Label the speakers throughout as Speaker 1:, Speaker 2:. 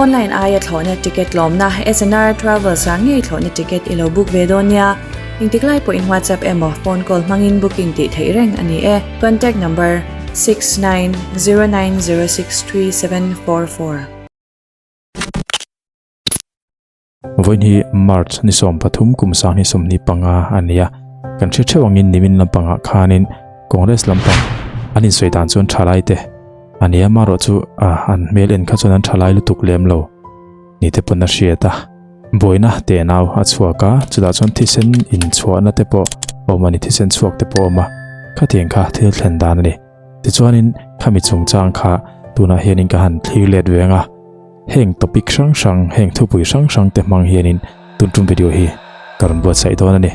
Speaker 1: Online aia thlawhna ticket tlawmna SNR Travels ah ngei thlawhna ticket i lo book ve dawn nia. Engtik lai pawhin WhatsApp emaw phone call hmangin booking tih theih reng a ni e. Contact number, 6909063744.
Speaker 2: Vawiin hi March ni 13 kum sang ni 25 a ni a, kan hre theuh angin nimin lampangah khanin Congress lampang an insawi dan chuan thalai te a ni a, amaherawhchu an hmel en kha chuan an thalai lutuk lem lo ni te pawn a hriat a, buaina tenau a chhuak a, chutah chuan thisen inchhuahna te pawh a awm a ni, thisen chhuak te pawh a awm a, khatiang kha thil thlen dan a ni. Tichuanin khami chungchang kha tunah hianin ka han thlir let ve ang a. Heng topic hrang hrang, heng thupui hrang hrang te hmang hianin tun tum video hi ka rawn buatsaih dawn a ni.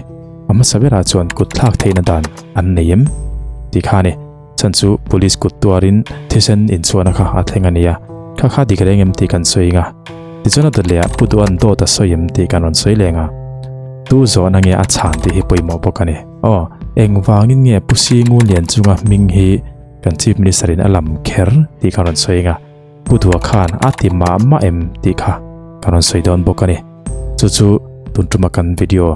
Speaker 2: A hmasa berah chuan kut thlak theihna dan an nei em? Tih kha a ni. Chhan chu police kut tuarin thisen inchhuahna kha a thleng a nia. Kha kha dik reng em tih kan sawi ing a. Tichuan a dawt lehah Pu Duhan dawt a sawi em tih kan rawn sawi leng a. Tu zawhna nge a chhan tih hi pawimawh bawk a ni. Aw, engvangin nge Pu Singu Lianchunga hming hi kan Chief Minister in a lam kher tih kan rawn sawi ing a. Pu Dua khan a ti mah mah em tih kha ka rawn sawi dawn bawk a ni. Chu chu tun tuma kan video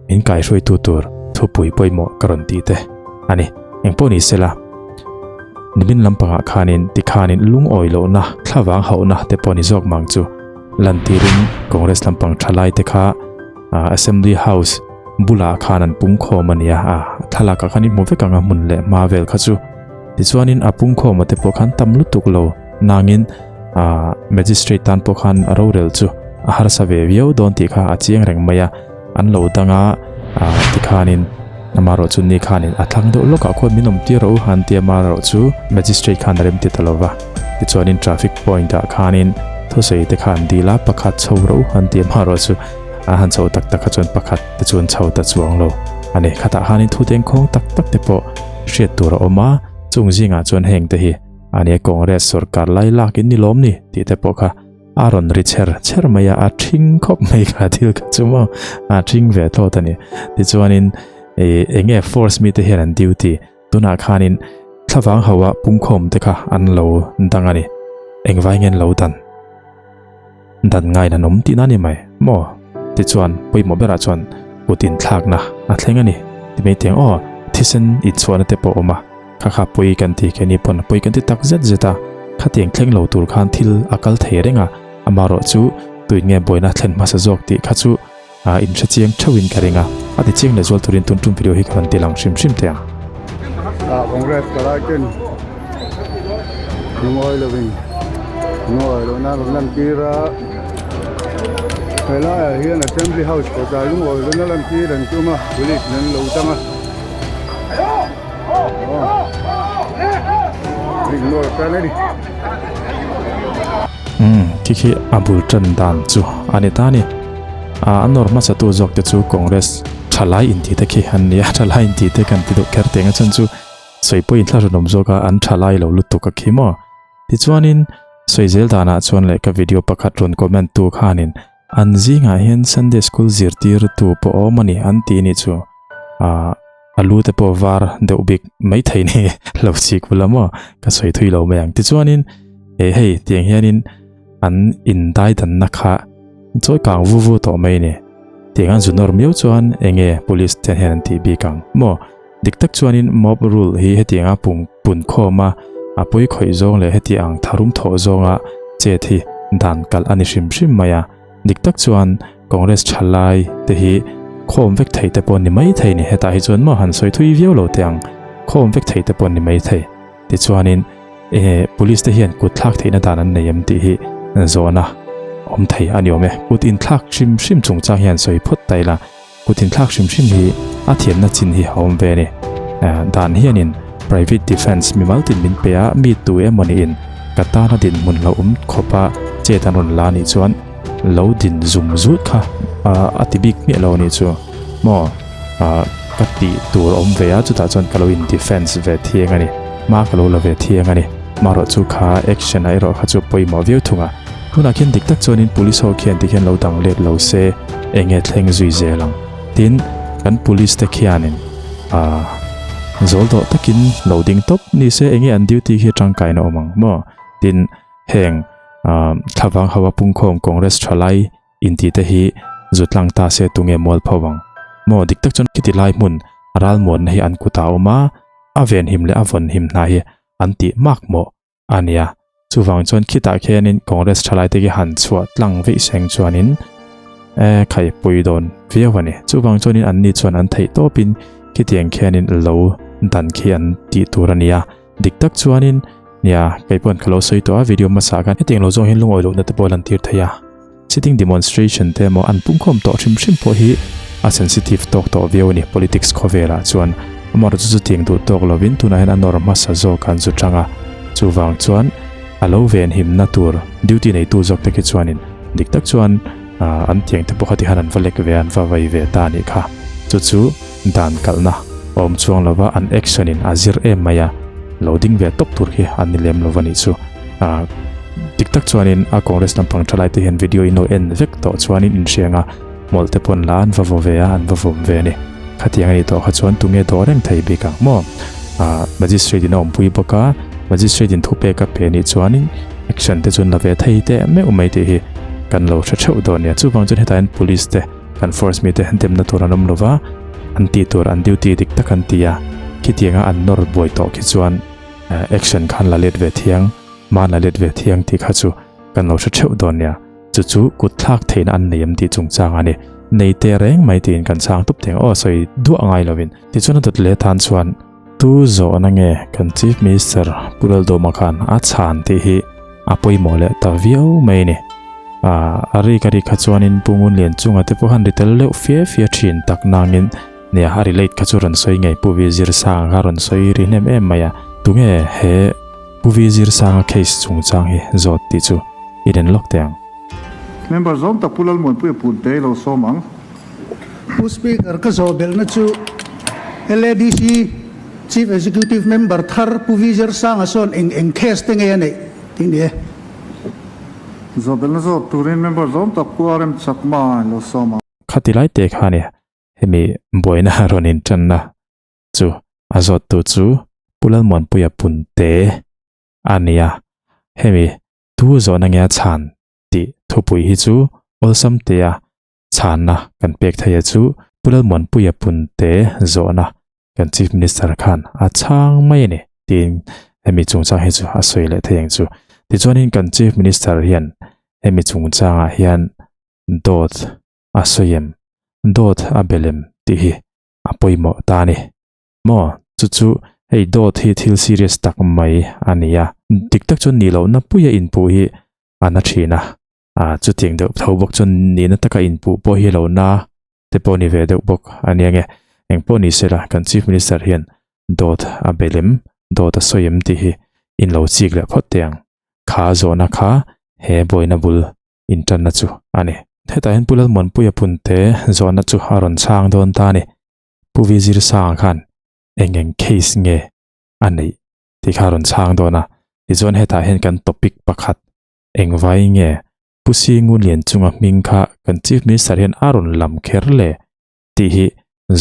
Speaker 2: min kaihruaitu tur thupui pawimawh ka rawn tih te a ni. Engpawh ni sela, nimin lampangah khanin tikhanin lungawi lohna, thlavang hauhna te pawh ni zawk mang chu lantirin Congress lampang thalai te kha Assembly House bulah khan an pungkhawm a nia. A thlalakah khan i hmu vek ang a hmun leh hma vel kha chu. Tichuanin a pungkhawma te pawh khan tam lutuk lo nangin ah magistrate tan pawh khan a rorel chu a harsa ve viau dawn tih kha a chiang reng mai a, an lo dang a ah tikhanin amaherawh chu ni khanin a thlang deuh lawkah khuan min awm tir rawh u han ti amaherawh chu magistrate khan a rem ti ta lo va, tichuanin traffic point ah khanin thusawi te kha an dil a pakhat chho rawh u han ti amaherawh chu a han chho tak tak kha chuan pakhat te chu an chho ta chuang lo a ni, khatah khanin thu tengkhawng tak tak te pawh. Hriat tur a awm a, chung zingah chuan heng te hi a nia Congress sorkar lai lak in ni lawm ni tih te pawh kha a rawn ri chher chher mai a, a thing khawp mai kha thil kha chu maw a thing ve thlawt a ni. Tichuanin ih eng nge force mite hian an duty tunah khanin thlavang hoa pungkhawm te kha an lo dang a ni, engvai nge an lo dan? Dan ngain an awm tihna a ni mai maw? Tichuan, pawimawh berah chuan kut inthlakna a thleng a ni ti mai teng aw, thisen inchhuahna te pawh a awm a, kha kha pawi kan ti khe ni pawn pawi kan ti tak zet zet a, khatiang thleng lo tur khan thil a kal thei reng a, amaherawh chu tuin nge buaina thlen hmasa zawk tih kha chu a inhre chiang theuhin ka ring a, a ti chiang lehzual turin tun tum video hi ka rawn ti lang hrim hrim teh ang.
Speaker 3: Ah Congress ka lai ten lungawi lovin lungawi lohna rawn lan tir a, helaiah hian Assembly House kawtah lungawi lohna lan tir an tum a, police in an lo dang a, aw ignore tan a ni.
Speaker 2: Umm khi khi a bul tan dan chu a ni ta a ni. A nawr hmasa tu zawk te chu Congress thalai inti te khi an ni a, thalai inti te kan ti deuh kher teng a chhan chu sawi pawh in thla rawn awm zawk a, an thalai lo lutuk a khi maw. Tichuanin sawi zel danah chuan leh ka video pakhat rawn comment tu khanin an zingah hian Sunday school zirtir tu pawh a awm a ni an ti nih chu ah a lu te pawh var deuh bik mai thei ni lo chik bula maw ka sawi thui lo mai ang. Tichuanin eh hei tiang hianin an indai danna kha chawi kang vu vu tawh mai ni. Tiang an zu nawr miau chuan enge police te hian an tih bik ang maw? Dik tak chuanin mob rule hi hetianga pung pun khawma a pawi khawih zawng leh heti ang tharum thawh zawnga chet hi dan kalh a ni hrim hrim mai a. Dik tak chuan Congress thalai te hi khawm vek thei te pawh ni mai thei ni hetah hi chuan maw han sawi thui viau lo teh ang khawm vek thei te pawh ni mai thei. Tichuanin eh police te hian kut thlak theihna dan an nei em tih hi zawhna awm thei a ni awm e. Kut inthlak hrim hrim chungchang hian sawi phawt ta ila, kut inthlak hrim hrim hi a thiamna chin hi a awm ve a ni. Dan hianin private defence mimal tin min pe a, mi tu emaw niin ka tana dinhmun lo awm khawpa chet an rawn la anih chuan lo din zum zut kha a ti bik hmiah lo anih chu maw. Ka tih tur awm ve a, chutah chuan ka lo in defense ve thiang a ni, hma ka lo la ve thiang a ni. Marawh chu kha action ah erawh kha chu pawimawh viau thung a. Tunah khian dik tak chuanin police ho khian tikhian lo dang let lo se eng nge thleng zui zel ang. Tin, kan police te khianin ah zawl dawh takin lo ding tawp ni se eng nge an duty khi tangkaina awm ang maw? Tin, heng. Thlavang hauha pungkhawm Congress thalai inti te hi zu tlang ta se tunge mual pho ang maw? Dik tak chuan khiti lai hmun ralmuanna hi an kutah a awm a, a venhim leh a vawnhim hna hi an tih mak mawh a nia. Chuvang chuan khitah khianin Congress thalai te khi han chhuah tlang veih seng chuanin e khai pui dawn viau a ni. Chuvang chuanin anni chuan an theih tawpin khitiang khianin lo dan khi an tih tur a nia. Dik tak chuanin nia kei pawhin ka lo sawi tawh a video hmasa khan hetiang lo zawng hian lungawi lohna te pawh a lantir thei a. Sitting demonstration te emaw an pungkhawm tawh hrim hrim pawh hi a sensitive tawk tawh viau a ni politics khawvelah chuan. Amaherawhchu chutiang duh tawk lovin tunah hian a nawr hmasa zawk an zu chang a, chuvang chuan a lo venhimna tur duty neitu zawk te khi chuanin dik tak chuan an tiang te pawh kha ti khan an va lek ve a, an va vai ve ta a nih kha. Chu chu dan kalhna awm chuang lova an action in a zir em mai a, lo ding ve tawp tur khi an ni lem lova nih chu. Dik tak chuanin a Congress lampang thalai te hian video in lo en vek tawh chuanin inhriang a, hmawlh te pawn la an va vaw ve a, an va vawm ve a ni. Khatiang a nih tawh kha chuan tunge dawh reng thei bik ang maw? Magistrate in a awmpui bawk a, Magistrate in thupek a pe nih chuanin action te chu an la ve thei teh meuh mai tih hi kan lo hre theuh dawn nia. Chuvang chuan hetah hian police te kan force mite demna tur an awm lova, an tih tur an duty dik tak an ti a, khitianga an nawr buai tawh khi chuan action khan la let ve thiang, hma la let ve thiang tih kha chu kan lo hre theuh dawn nia. Chu chu kut thlak theihna an nei em tih chungchang a ni. Nei teh reng mai tiin kan chhang tup thei ang aw sawi duah ngai lovin. Tichuan a dawt leh tan chuan tu zawhna nge kan Chief Minister Pu Laldawma khan a chhan tih hi a pawimawh leh ta viau mai a ni. A rik a rik kha chuanin Pu Ngunlian chunga te pawh han ri tel leuh fia fia thin tak nangin nia a relate kha chu rawn sawi ngei Pu Vizirsanga kha rawn sawi ri hnem em mai a. Tunge he Pu Vizirsanga case chungchang hi zawt tih chu i den lawk teh ang.
Speaker 3: Member zawm tak Pu Lalmuanpuia Punte i lo sawm ang.
Speaker 4: Pu Speaker, ka zawh belhna chu LADC Chief Executive Member thar Pu Vizirsanga sawn eng eng case te nge a neih tih ni e.
Speaker 3: Zawh belhna zawt turin member zawm tak Pu RM Chakma i lo sawm ang.
Speaker 2: Khati lai te kha nia hemi buaina rawn intanna chu a zawttu chu Pu Lalmuanpuia Punte a nia. Hemi tu zawhna nge a chhan tih thupui hi chu awlsam tea chhanna kan pek theih a chu Pu Lalmuanpuia Punte zawhna kan Chief Minister khan a chhang mai a ni tiin hemi chungchang hi chu a sawi leh thei ang chu. Tichuanin kan Chief Minister hian hemi chungchangah hian dawt a sawi em, dawt a bel em tih hi a pawimawh ta a ni. Maw? Chu chu hei dawt hi thil serious tak mai a ni a. Dik tak chuan nih lohna puia inpuh hi a na thin a. A chutiang deuh tho bawk chuan nihna taka inpuh pawh hi lo na te pawh ni ve deuh bawk a nia nge. Eng pawh ni sela kan Chief Minister hian dawt a bel em, dawt a sawi em tih hi in lo chik leh phawt teh ang. Kha zawhna kha he buaina bul intanna chu a ni. Hetah hian Pu Lalmuanpuia Punte zawhna chu a rawn chhang dawn ta a ni. Pu Vizirsanga khan eng eng case nge a neih tih kha a rawn chhang dawn a, tichuan hetah hian kan topic pakhat engvai nge Pu Singunlian chunga hming kha kan Chief Minister hian a rawn lam kher le tih hi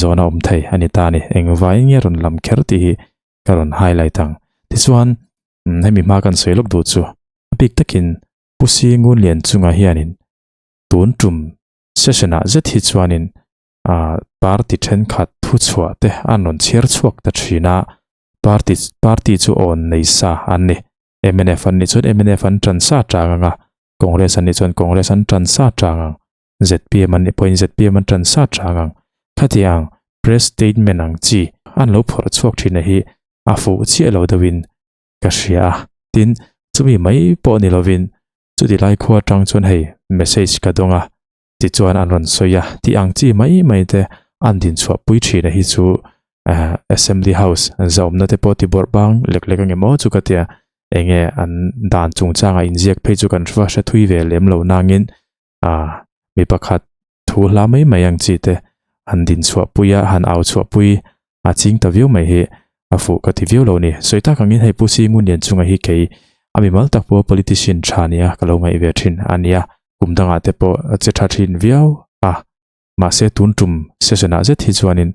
Speaker 2: zawhna awm thei a ni ta a ni. Engvai nge a rawn lam kher tih hi ka rawn highlight ang. Tichuan hemi hma kan sawi lawk duh chu a bik takin Pu Singunlian chunga hianin tun tum session ah zet hi chuanin ah party thenkhat thuchhuah te an rawn chhiar chhuak ta thin a, party party chu awn nei sa an ni. Mnf an nih chuan mnf an tan sa tang ang a, Congress an nih chuan Congress an tan sa tang ang, zpm an nih pawhin zpm an tan sa tang ang. Khatiang press statement ang chi an lo phawrh chhuak thin a hi a fuh chiah lo deuhin ka hria a. Tin, chumi mai pawh ni lovin chuti lai khua atang chuan hei message ka dawng a, tichuan an rawn sawi a, tih ang chi mai mai te an din chhuah pui thin a hi chu Assembly House zahawmna te pawh ti bawrh bang lek lek ange maw chu ka tia, enge an dan chungchanga inziak phei chu kan hre thui ve lem lo nangin mi pakhat thu hla mai mai ang chi te han din chhuah pui a, han au chhuah pui a ching ta viau mai hi a fuh ka ti viau lo ni. Sawi tak angin hei Pu Singunlian chunga hi kei a mimal tak pawh politician tha nia ka lo ngaih ve thin a nia. Kum dangah te pawh a che tha thin viau a, mahse tun tum session ah zet hi chuanin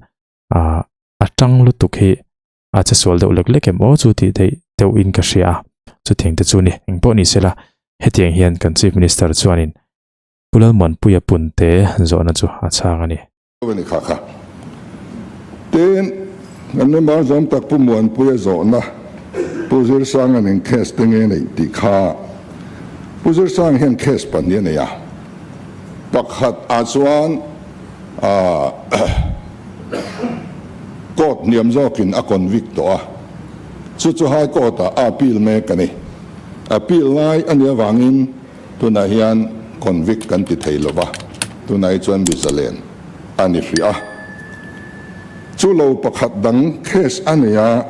Speaker 2: ah a tang lutuk hi a che sual deuh lek lek em aw chu tih theih deuh in ka hria a, chutiang te chu ni engpawh ni sela. Hetiang hian kan Chief Minister chuanin Pu Lalmuanpuia Punte zawhna chu a chhang a ni.
Speaker 5: A ni kha kha. Tin, kan member zawm tak Pu Muanpuia zawhna Pu Zirsanga nen case te nge neih tih kha Pu Zirsanga hian case pahnih a nei a. Pakhat ah chuan court hniam zawkin a convict tawh a, chu chu High Court ah a appeal mek a ni. Appeal lai a nih avangin tunah hian convict kan ti thei lo va, tunah hi chuan mi zalen a ni hrih a. Chu lo pakhat dang case a nei a,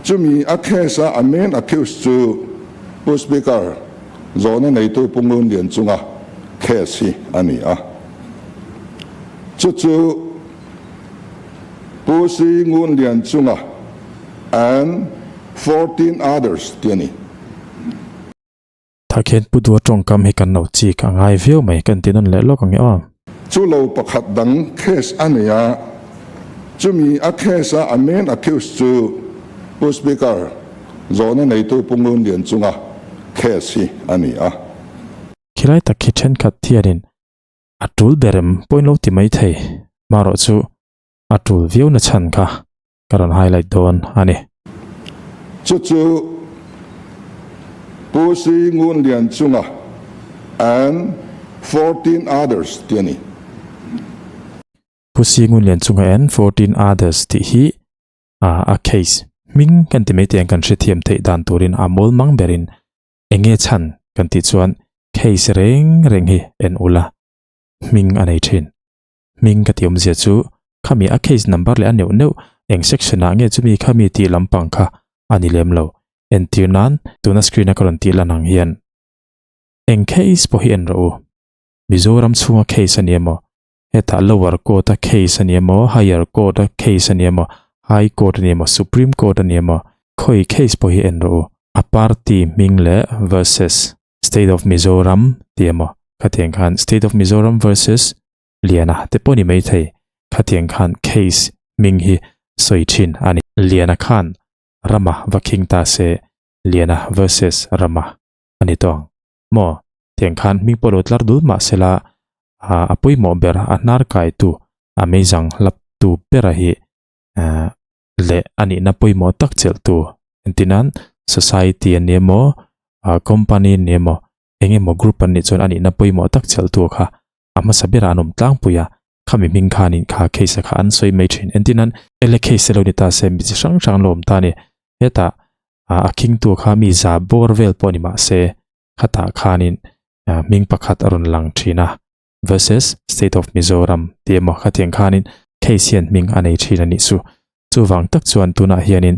Speaker 5: chumi a case a a main accused chu Pu Speaker zawhna neitu Pu Ngunlian chunga case hi a ni a. Chu chu Pu Si Ngunlian chunga and 14 others tih a ni.
Speaker 2: Tah khian Pu Dua tawngkam hi kan lo chik a ngai viau mai kan ti nawn leh lawk ang e aw.
Speaker 5: Chu lo pakhat dang case a nei a, chumi a case a a main accused chu Pu Speaker zawhna neitu Pu Ngunlian chunga case hi a ni a.
Speaker 2: Khilai tak khi thenkhat hianin a tul ber em pawhin lo ti mai thei, marawh chu a tul viau na chhan kha ka rawn highlight dawn a ni.
Speaker 5: Chu chu Pu Si Ngun Lian chunga and 14 others tih a ni.
Speaker 2: Pu Si Ngun Lian chunga and 14 others tih hi a case hming kan ti mai teh ang kan hrethiam theih dan turin a mawl mang berin Eng nge chhan kan tih chuan case reng reng hi en ula hming a nei thin. Hming ka tih awmzia chu khami a case number leh a neuh neuh eng section ah nge chumi khami tih lampang kha a ni lem lo. Entir nan tuna screen a ka rawn tih lan ang hian eng case pawh hi en rawh u. Mizoram chhunga case a ni emaw hetah lower court a case a ni emaw higher court a case a ni emaw high court a ni emaw supreme court a ni emaw khawi case pawh hi en rawh u a party hming leh versus state of Mizoram tih emaw khatiang khan state of Mizoram versus Liana te pawh ni maithei khatiang khan case hming hi sawi thin a ni. Liana khan Rama va khing ta se Liana versus Rama a ni tawh ang maw? Tiang khan hming pawh lo tlar dul mah sela a pawimawh ber a hnar kaitu a meizang hlaptu bera hi leh a nihna pawimawh tak chelhtu engtinan society an ni emaw company an ni emaw eng emaw group an nih chuan a nihna pawimawh tak chelhtu kha a hmasa berah an awm tlangpui a khami hming khanin kha case kha an sawi mai thin engtinan ele case lo ni ta se mi chi hrang hrang lo awm ta a ni hetah a khingtu kha mi za bawr vel pawh ni mah se khatah khanin hming pakhat a rawn lang thin a versus State of Mizoram tih emaw khatiang khanin case hian hming a nei thin a nih chu. Chuvang tak chuan tunah hianin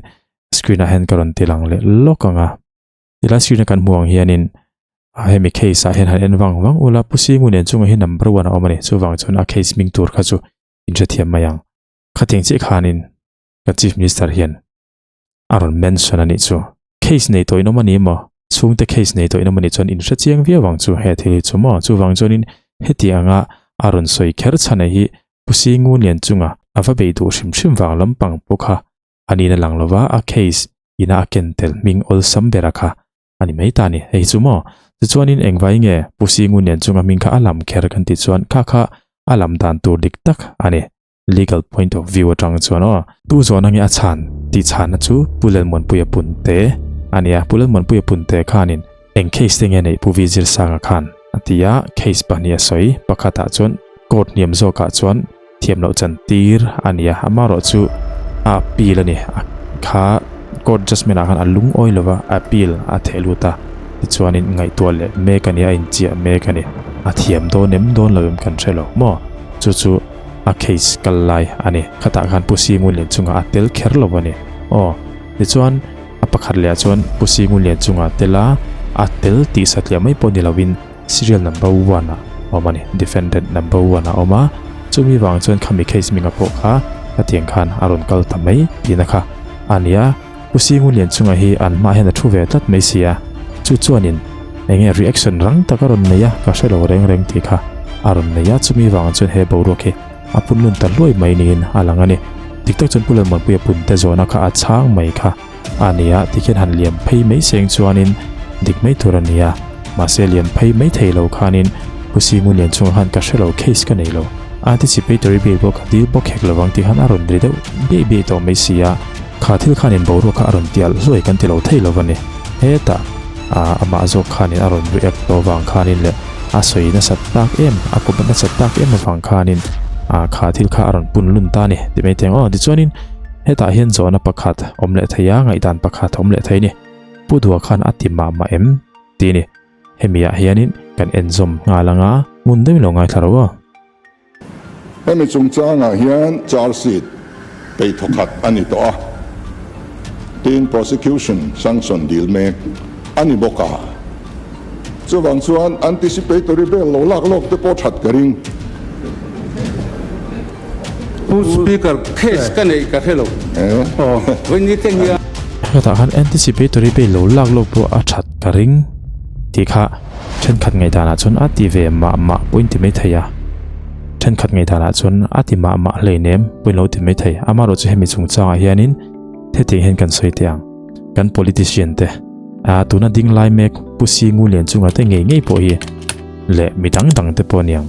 Speaker 2: screen ah hian ka rawn ti lang leh lawk ang a. Tilai screen a kan hmuh ang hianin hemi case ah hian han en vang vang ula Pu Singu nen chungah hian number one a awm a ni. Chuvang chuan a case hming tur kha chu in hrethiam mai ang. Khatiang chiah khanin kan Chief Minister hian a rawn mention a nih chu. Case nei tawh in awm a ni maw? Chhungte case nei tawh in awm a nih chuan in hre chiang viau ang chu he thil hi chu maw? Chuvang chuanin heti anga a rawn sawi kher chhan hi Pu Singu Lian chunga a va bei duh hrim hrim vang lampang pawh kha a niin a lang lova a case ina a ken tel hming awlsam bera kha a ni mai ta a ni. Hei chu maw? Tichuanin engvai nge Pu Singu Lian chunga hming kha a lam kher kan tih chuan kha kha a lam dan tur dik tak a ni. Legal point of view atang chuan aw. Tu zawhna nge a chhan tih chhanna chu Pu Lalmuanpuia Punte a nia. Pu Lalmuanpuia Punte khanin eng case te nge neih Pu V Zirsanga khan a ti a, case pahnih a sawi. Pakhatah chuan court hniam zawkah chuan thiam loh chan tir a nia. Amaherawh chu a appeal a ni. A kha court judgement ah khan a lungawi lova appeal a theh lut a. Tichuanin ngaihtuah leh mek a ni, a inchiah mek a ni. A thiam dawn em dawn lo em kan hre lo maw? Chu chu. A case kal lai a ni. Khatah khan Pu Singunlian chungah a tel kher lo a ni. Aw, tichuan a pakhat lehah chuan Pu Singunlian chungah a tel a, a tel tih satliah mai pawh ni loin serial number one ah a awm a ni, defendant number one ah a awm a, chumi vang chuan khami case hminga pawh kha khatiang khan a rawn kal ta mai tihna kha a ni a. Pu Singunlian chungah hi an hmaah hian a thu ve tlat mai si a, chu chuanin eng nge reaction rang tak a rawn nei a, ka hre lo reng reng tih kha a rawn nei a, chumi vangah chuan he boruak hi a pun lun ta hluai mai niin a lang a ni. Dik tak chuan Pu Lalmuanpuia punte zawhna kha a chhang mai kha a ni a, tikhian han liam phei mai seng chuanin dik mai tur a ni a. Mahse liam phei mai thei lo khanin Pu Singu lian chungah khan ka hre lo, case ka nei lo. Anticipatory bail pawh ka dil bawk hek lovang tih khan a rawn ri deuh biaih biaih tawh mai si a. Kha thil khanin boruak kha a rawn tial hluai kan ti lo thei lo a ni. Hetah amah zawk khanin a rawn react tawh vang khanin leh a sawi nasat tak em, a kawp nasat tak em avang khanin kha thil kha a rawn pun lun ta a ni ti mai thei ang aw. Tichuanin hetah hian zawhna pakhat awm leh thei a, ngaihdan pakhat awm leh thei a ni. Pu Dua khan a ti mah mah em? tih a ni. Hemi ah hianin kan en zawm nghal anga ngun deuhin lo ngaithla ro aw.
Speaker 5: Hemi chungchangah hian charge sheet peih thawkhat a ni tawh a, tin prosecution sanction dil mek a ni bawk a. Chuvang chuan anticipatory bail lo lak lawk te pawh that ka ring.
Speaker 6: Pu Speaker, case ka neih ka hre lo. Vawiin te hian.
Speaker 2: Hetah khan anticipatory bail lo lak lawk pawh a that ka ring tih kha thenkhat ngaihdanah chuan a ti ve mah mah pawhin ti mai thei a, thenkhat ngaihdanah chuan a ti mah mah hleinem pawhin lo ti mai thei. Amaherawhchu hemi chungchangah hianin hetiang hian kan sawi teh ang, kan politician te ah tuna ding lai mek Pu Singu Lianchunga te ngei ngei pawh hi leh mi dang dang te pawh aniang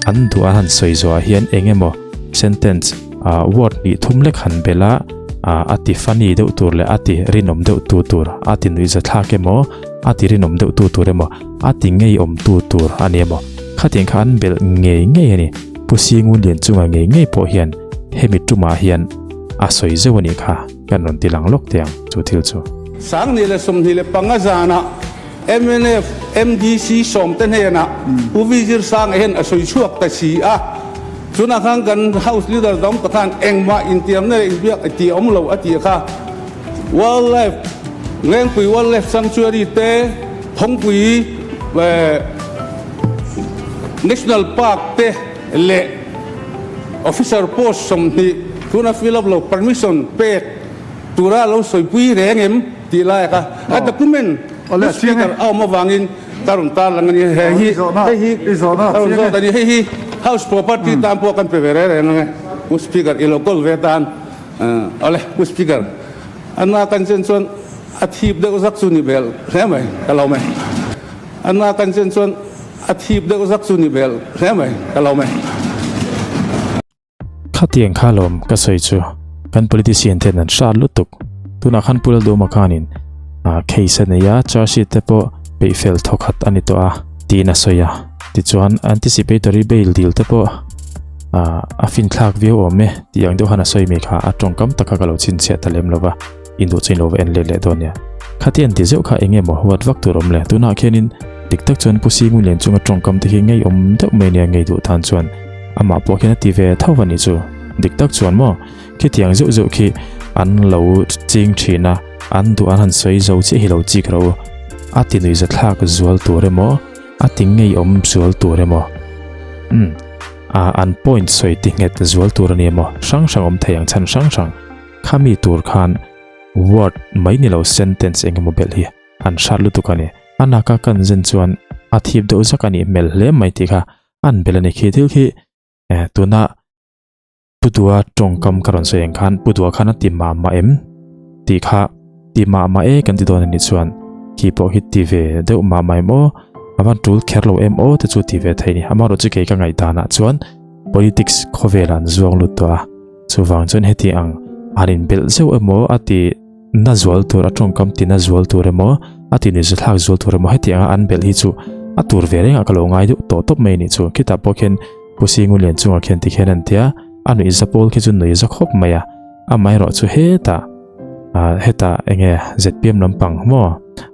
Speaker 2: an duh a han sawi zawhah hian eng emaw sentence ah word hnih thum lek han belh a ah a ti funny deuh tur leh a ti rinawm deuh tu tur a ti nuihza thlak emaw a ti rinawm deuh tu tur emaw a ti ngeiawm tu tur a ni emaw khatiang kha an belh ngei ngei a ni Pu Singun lian chunga ngei ngei pawh hian hemi tumah hian a sawi zeuh a nih kha kan rawn ti lang lawk teh ang chu thil chu.
Speaker 6: 2025 zanah Mnf MDC sawmte hnenah Pu Vizir Sanga hian a sawi chhuak ta si a, tunah khan kan House Leader dang pa khan engmah intiamna leh inbiak a ti awm lo a tih kha Wildlife Lengpui Wildlife Sanctuary te, Phawngpui National Park te leh Officer post 20 tuna fill up lo permission pek tura lo sawipui reng em? Tih lai kha a document Pu Speaker a awm avangin ka rawn tarlang a ni. Hei hi hei hi ka rawn zawt a ni. Hei hi House property tan pawh kan pe ve reng reng ang e Pu Speaker i lo kawl ve tan. Awle Pu Speaker a kan chen chuan a thip deuh zak chu ni bel hle mai ka lo mai. A kan chen chuan a thip deuh zak chu ni bel hle mai ka lo mai.
Speaker 2: Khatiang kha lawm ka sawi chu kan politician ten an hrat lutuk. Tunah khan Pu Lalduhma khanin case a nei a, charge sheet te pawh peih fel thawkhat a ni tawh a tiin a sawi a. Tichuan anticipatory bail dil te pawh a finthlak viau awm e tih ang deuh khan a sawi mai kha a tawngkam tak kha ka lo chhinchhiah ta lem lo va, induh chu in lo va en let leh dawn nia. Khatiang ti zeuh kha eng emaw huat vak tur awm le. Tunah khianin dik tak chuan Pu Singu Lian chunga tawngkam te hi ngeiawm deuh mai nia ngei duh tan chuan Amah pawh khian a ti ve tho a nih chu. Dik tak chuan maw, khitiang zeuh zeuh khi an lo ching thin a, an duh an han sawi zo chiah hi lo chik ro. A ti nuihza thlak zual tur emaw, a ti ngeiawm zual tur emaw, umm, a an point sawi ti nghet zual tur a ni emaw, hrang hrang awm thei ang chhan hrang hrang. Khami tur khan word mai ni lo sentence eng emaw belh hi an hrat lutuk a ni. A naka kan zen chuan a thip deuh zak a nih hmel hle mai tih kha An bel a ni khi thil khi tuna Pu Dua tawngkam ka rawn sawi ang khan Pu Dua khan a ti mah mah em tih kha ti mah mah e kan ti dawn a nih chuan khi pawh khi ti ve deuh mah mah em aw a van tul kher lo em aw te chu ti ve thei a ni amaherawh chu kei ka ngaihdanah chuan politics khawvel an zuang lut tawh a chuvang chuan heti ang an inbelh zeuh emaw a ti Na zual tur a tawngkam ti na zual tur emaw a ti nuihza thlak zual tur emaw heti anga an belh hi chu a tur ve rengah ka lo ngai deuh tawh tawp mai anih chu. Khitah pawh khian Pu Singu Lian chungah khian tikhian an tia a nuihza pawl khi chu nuihza khawp mai a, amaherawh chu hetah ah hetah enge zpm lampang maw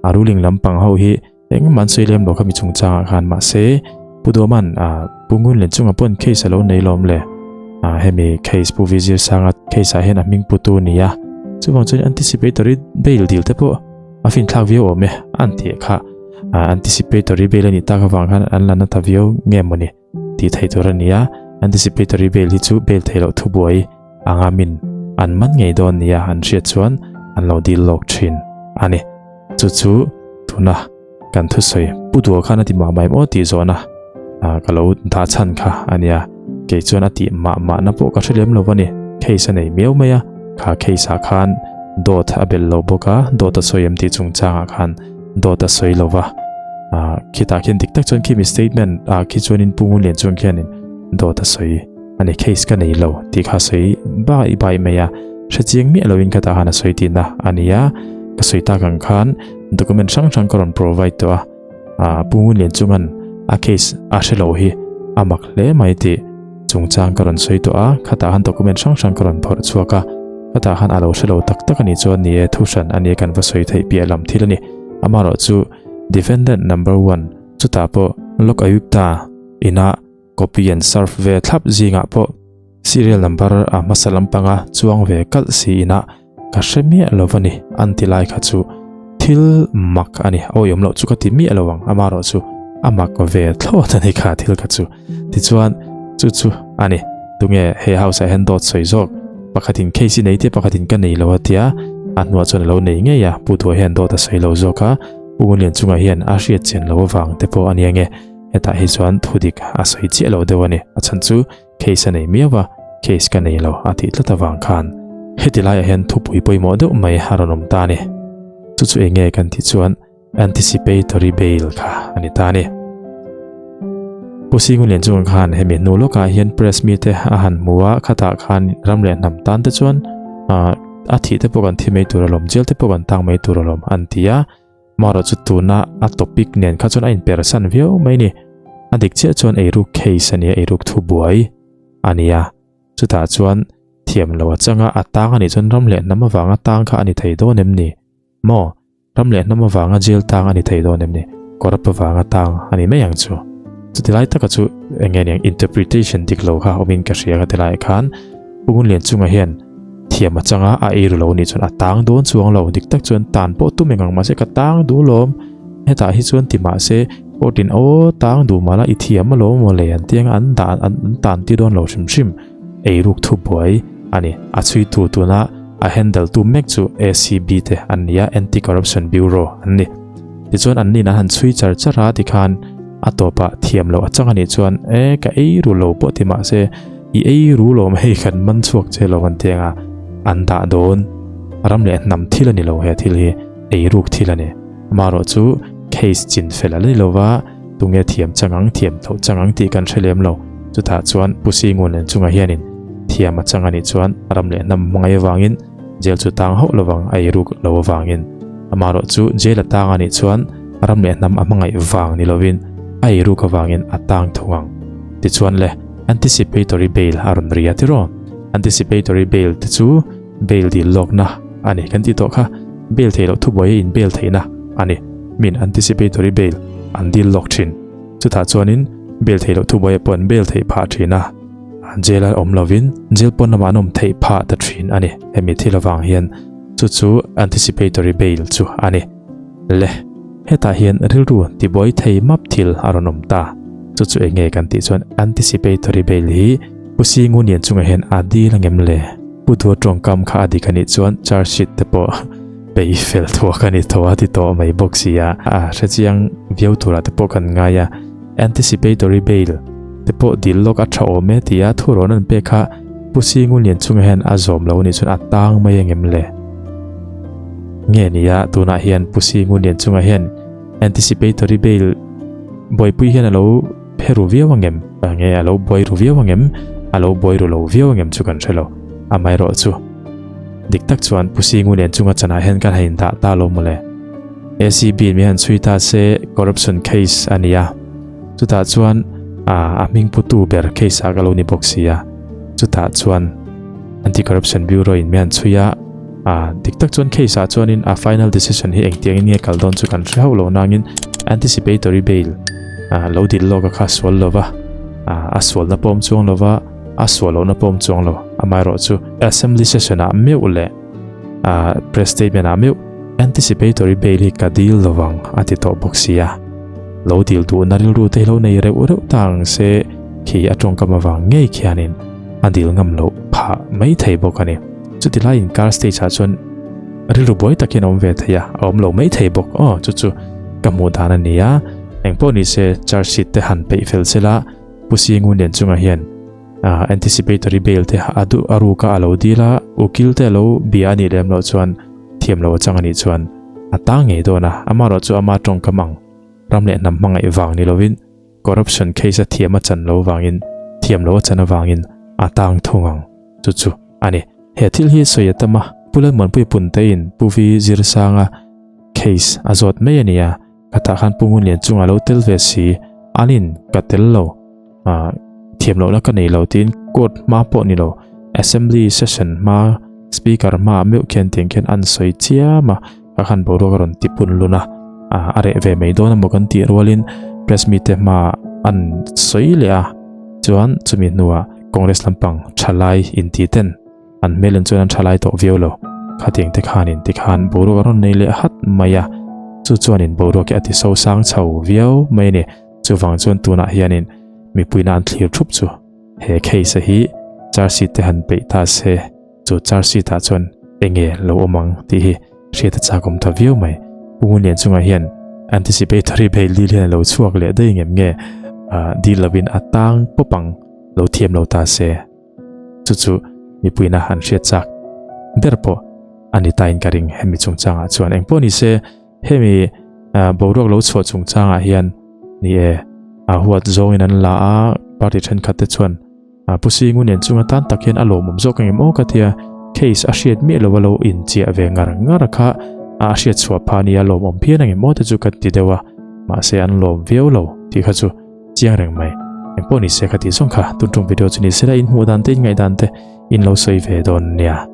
Speaker 2: a ruling lampang ho hi engmah an sawi lem lo kha mi chungchangah khan mahse Pu Duaman ah Pu Ngun Lian chungah pawh case a lo nei lawm le ah hemi case Pu Vizir Sanga case ah hian a hming pu tu a ni a chuvang chuan anticipatory bail dil te pawh a finthlak viau awm e an tih kha ah anticipatory bail a nih tak avang khan an la na ta viau nge mawni tih theih tur a ni a anticipatory bail hi chu bail theih loh thubuai anga min an man ngei dawn nia an hriat chuan an lo dil lawk thin a ni chu chu tuna kan thusawi pu dua khan a ti mah mah em aw tih zawhna ka lo dah chhan kha a nia kei chuan a tih mah mah na pawh ka hre lem lo a ni case a nei miau mai a kha case ah khan dawt a belh lo bawk a dawt a sawi em tih chungchangah khan dawt a sawi lo va. Ah, khitah khian dik tak chuan khimi statement ah khi chuanin Pu Ngunlian chuan khianin dawt a sawi a ni, case ka nei lo tih kha a sawi bai bai mai a, hrechiang miah loin khatah khan a sawi tihna a ni a, ka sawi tak ang khan document hrang hrang ka rawn provide tawh a, ah Pu Ngunlian chungan a case a hre lo hi a mak hle mai tih chungchang ka rawn sawi tawh a, khatah khan document hrang hrang ka rawn phawrh chhuak a, khatah khan a lo hre lo tak tak a nih chuan ni e thuhran a nia kan va sawi theih piah lam thil a ni, amaherawhchu Defendant number one chutah pawh Lok Ayukta ina copy an serve ve thlap zingah pawh serial number a hmasa lampanga chuang ve kalh si ina ka hre miah lo a ni an ti lai kha chu thil mak a ni awi awm loh chu ka ti miah lo ang amaherawh chu a mak ve thlawt a ni kha thil kha chu tichuan chu chu a ni tunge he house ah hian dawt sawi zawk pakhatin case i nei te pakhatin ka nei lo a tia a hnuah chuan a lo nei ngei a pu duha hian dawt a sawi lo zawk a Pu Ngunlian chungah hian a hriat chian lo avang te pawh a nia nge hetah hi chuan thu dik a sawi chiah lo deuh a ni a chhan chu case a nei miau a case ka nei lo a tih tlat avang khan heti laiah hian thupui pawimawh deuh mai a rawn awm ta a ni chu chu eng nge kan tih chuan Anticipatory bail kha a ni ta a ni. Pu Singunlian chungah khan hemi hnu lawkah hian press mite a han hmu a, khatah khan ram leh hnam tan te chuan a thih te pawh kan thi mai tur alawm, jail te pawh kan tang mai tur alawm an ti a. Marawh chu tuna a topic nen kha chuan a inpersan viau mai ni. A dik chiah chuan eiruk case a nia, eiruk thubuai a nia. Chutah chuan thiam lo a changa a tang a nih chuan ram leh hnam avanga tang kha a ni thei dawn em ni? Maw? Ram leh hnam avanga jail tang a ni thei dawn em ni? Corrupt avanga tang a ni mai ang chu. Chuti lai taka chu eng nge niang interpretation dik lo kha awmin ka hria ka ti laiah khan Pu Ngunlian chungah hian thiam a changa a ei ru lo nih chuan a tang dawn chuang lo dik tak chuan tan pawh tum eng ang mahse ka tang duh lawm hetah hi chuan ti mahse court in aw tang duh mah la i thiam alawm maw le an tiang an dan an tan ti dawn lo hrim hrim. Eiruk thu buai a ni. A chhuitu tuna a handle tu mek chu ACB te an ni a, Anti Corruption Bureau an ni. Tichuan an nin an han chhui char char a tikhan a tawpah thiam loh a chang a nih chuan e ka ei ru lo pawh ti mahse i ei ru lo hei kan man chhuak che lo an ti anga an dah dawn. Ram leh hnam thil a ni lo he thil hi eiruk thil a ni. Amaherawh chu case chin fel a la ni lova. Tunge thiam chang ang, thiam tho chang ang tih kan hre lem lo. Chutah chuan Pu Singun chungah hianin thiam a chang a nih chuan ram leh hnam hmangaih avangin jail chu tang hauh lovang a eiruk lo avangin. Amaherawh chu jail a tang a nih chuan ram leh hnam a hmangaih vang ni lovin a eiruk avangin a tang thung ang. Tichuan le, anticipatory bail a rawn ri a tiraw? Anticipatory bail te chu bail dil lawkna a ni kan tih tawh kha. Bail theih loh thubuai a in bail theihna a ni. Min anticipatory bail an dil lawk thin. Chutah chuanin bail theih loh thubuai pawh an bail theih phah thin a, jail a awm lovin jail pawn lamah an awm theih phah ta thin a ni. Hemi thil avang hian chu chu anticipatory bail chu a ni. Le, hetah hian rilru tibuai thei map thil a rawn awm ta. Chu chu eng nge kan tih chuan anticipatory bail hi Pu Singunien chungah hian a dil angem le? Pu Dua tawngkam kha a dik a nih chuan charge sheet te pawh pei fel thuak a ni tho a ti tawh mai bawk si a, a hrechiang viau turah te pawh kan ngai a, anticipatory bail te pawh dil lawk a tha awm e ti a thurawn an pek kha Pu Singunlian chungah hian a zawm lo a nih chuan a tang mai angem le? Nge nia tunah hian Pu Singunlian chungah hian anticipatory bail buaipui hian a lo Phe ru viau angem? Nge a lo buai ru viau angem? A lo buai ru lo viau angem chu kan hre lo. Amaherawh chu dik tak chuan Pu Singu nen chunga chanah hian kan han indah ta lo mawle. ACB in min han chhui ta se corruption case a ni a. Chutah chuan a hming putu ber case ah ka lo ni bawk si a. Chutah chuan Anti-Corruption Bureau in min han chhui a. Dik tak chuan case ah chuanin a final decision hi engtiangin nge kal dawn chu kan hre hauh lo nangin anticipatory bail lo dil lawk a kha sual lova a sualna pawm chuang lova a sual lohna pawm chuang lo amaherawh chu assembly session ah meuh leh press statement ah meuh anticipatory bail hi ka dil lovang a ti tawh bawk sia lo dil duhna rilru te hi lo nei reuh reuh ta ang se khi a tawngkam avang ngei khianin a dil ngam loh phah mai thei bawk a ni. Chuti lai inkar stage ah chuan rilru buai tak hian a awm ve thei a, a awm lo mai thei bawk. Aw chu chu ka hmuh dan a ni a, engpawh ni se charge sheet te han peih fel sela Pu Singu nen chungah hian anticipatory bail te a duh a ruk a a lo dil a, ukil te a lo bia a nih lem loh chuan thiam lo a chang a nih chuan a tang ngei dawn a, amaherawh chu ama tawngkam ang. Ram leh hnam hmangaih vang ni lovin corruption case a thiam a chan lo vangin thiam lo a chan avangin a tang thung ang chu chu a ni. He thil hi sawi a tam a, Pu Lalmuanpui Puntein Pu Vi Zirsanga case a zawt mai a ni a, khatah khan Pu Ngunlian chungah lo tel ve si, anin ka tel lo, thiam lohna ka nei lo tiin court hma pawh ni lo, assembly session hma speaker hmaah meuh khian tiang khian an sawi chiam a, ka khan boruak a rawn ti pun lun a, a reh ve mai dawn emaw kan tih rualin press mite hmaah an sawi leh a, chuan chumi hnuah Congress lampang thalai inti ten an hmel en chuan an thalai tawh viau lo, khatiang te khanin tikhan boruak a rawn nei leh hat mai a, chu chuanin boruak hi a ti sosang chho viau mai a ni. Chuvang chuan tunah hianin mipuina an thlir thup chu he case hi charge sheet te han peih ta se, chu charge sheet ah chuan enge lo awm ang tih hi hriat a chak awm ta viau mai. Pu Ngunlian chungah hian anticipatory bail deal hian a lo chhuak leh daih ngem nge deal lovin a tang pawp ang lo thiam lo ta se. Chu chu mipuina an hriat chak ber pawh a ni tain ka ring hemi chungchangah chuan engpawh ni se. Hemi boruak lo chhuah chungchangah hian ni e, a huat zawngin an la a, party thenkhat te chuan Pu Singu nen chunga tan tak hian a lawmawm zawk ang em aw ka tia, case a hriat miah lo a lo inchiah ve ngar ngar kha a hriat chhuah phah nia lawmawm phian ang em aw te chu ka ti deuh a, mahse an lawm viau lo tih kha chu chiang reng mai. Engpawh ni se ka tih zawng kha tun tum video chu ni sela in hmuh dan te in ngaih dan te in lo sawi ve dawn nia.